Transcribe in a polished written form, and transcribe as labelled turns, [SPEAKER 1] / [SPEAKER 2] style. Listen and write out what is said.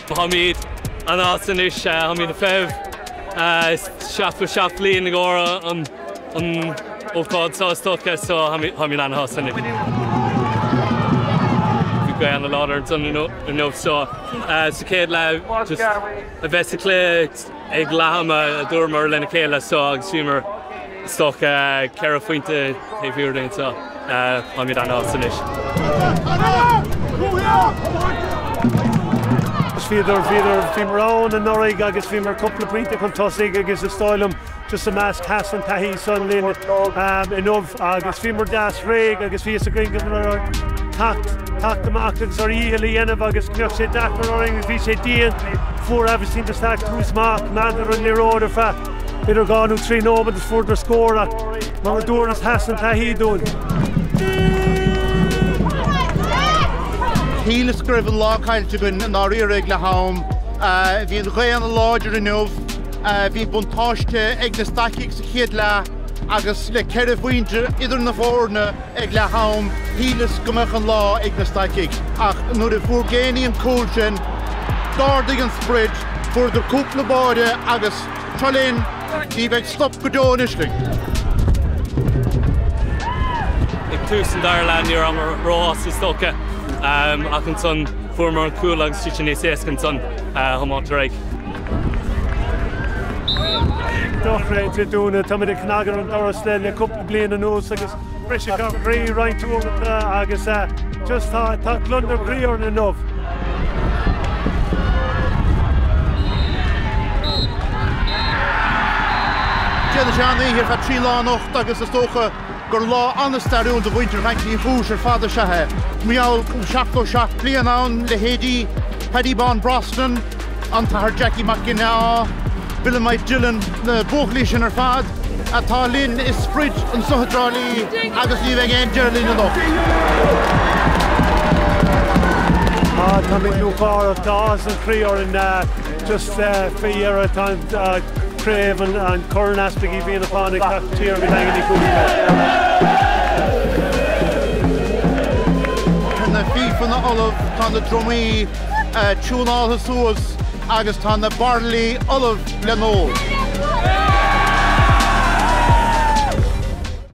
[SPEAKER 1] Táimid an-sásta anois, táimid ag feitheamh 77 bliain i gcomhair an ócáid seo is dócha so táimid an-sásta anois. Bhí gaoth an-láidir ansan inniu so sa chéad leath just a bheith sa chluiche ag leath ama a dúramar lena chéile so agus bhíomar is dócha 4 phointe taobh thiar dúinn so táimid an-sásta anois.
[SPEAKER 2] Bhíodar, bhíodar, bhíomar ann anuraidh agus bhíomar cúpla pointe chun tosaigh agus is dóigh liom just i measc sheas an taithí san linn inniu agus bhíomar deas réidh agus bhí fhios againn go mbeadh orainn teacht, teacht amach agus ár dhícheall a dhéanamh agus go mbeadh sé deacair orainn agus bhí sé dian. Fuair Aibhistín de Staic tús maith, choimeádar an liathróid ar feadh idir 2 nó 3 nóiméad agus fuaireadar scór ach mar a dúras sheas an taithí dúinn.
[SPEAKER 3] Shíleas go raibh an lá caillte againn i ndáiríre ag leath am. Bhí an ghaoth ana-láidir inniu. Bhí buntáiste ag na Staicigh sa chéad leath agus le 4 phointe idir na foirne ag leath am, shíleas go mbeadh an lá ag na Staicigh. Ach nuair a fuair Geaney an cúl sin, d'ardaigh an sprid, fuaireadar cúpla báire agus seo linn, ní bheidh stop go deo anois linn.
[SPEAKER 1] Ag tús an dara leath ní rabhamar róshásta is dócha ach ansan fuaireamar an cúl agus bhí sé níos éasca ansan thiomáint ar aghaidh.
[SPEAKER 2] Dochreidte dúinne, táimid ag cnagadh ar an doras le le cúpla bliain anuas agus briseadh ár gcroí roinnt uaireanta agus just tá tá gliondar croí orainn inniu.
[SPEAKER 3] Déanfaidh sé an-oíche ar feadh 3 lá anocht agus is dócha gur lá an-stairiúil do mhuintir Dhaingean Uí Chúis ar fad is ea é. Mar gheall 77 bliain ann, leithéidí Paddy Bán Brosnan, an tAthair Jackie Mac Ginneá, Billy Mike Dillon, na buachaillí sin ar fad atá linn i sprid anso i dTrá Lí agus ní bheidh aon deireadh linn anocht.
[SPEAKER 2] Ah, táimid lúcháireach, tá áthas an chroí orainn just faoi dheireadh tá an craobh, an Corn Easpaig Uí Mhianacháin ag teacht siar go Daingean Uí Chúis.
[SPEAKER 3] Tá na fífeanna ullamh, tá na drumaí tiúnáltha suas agus tá na bairillí ullamh le n-ól.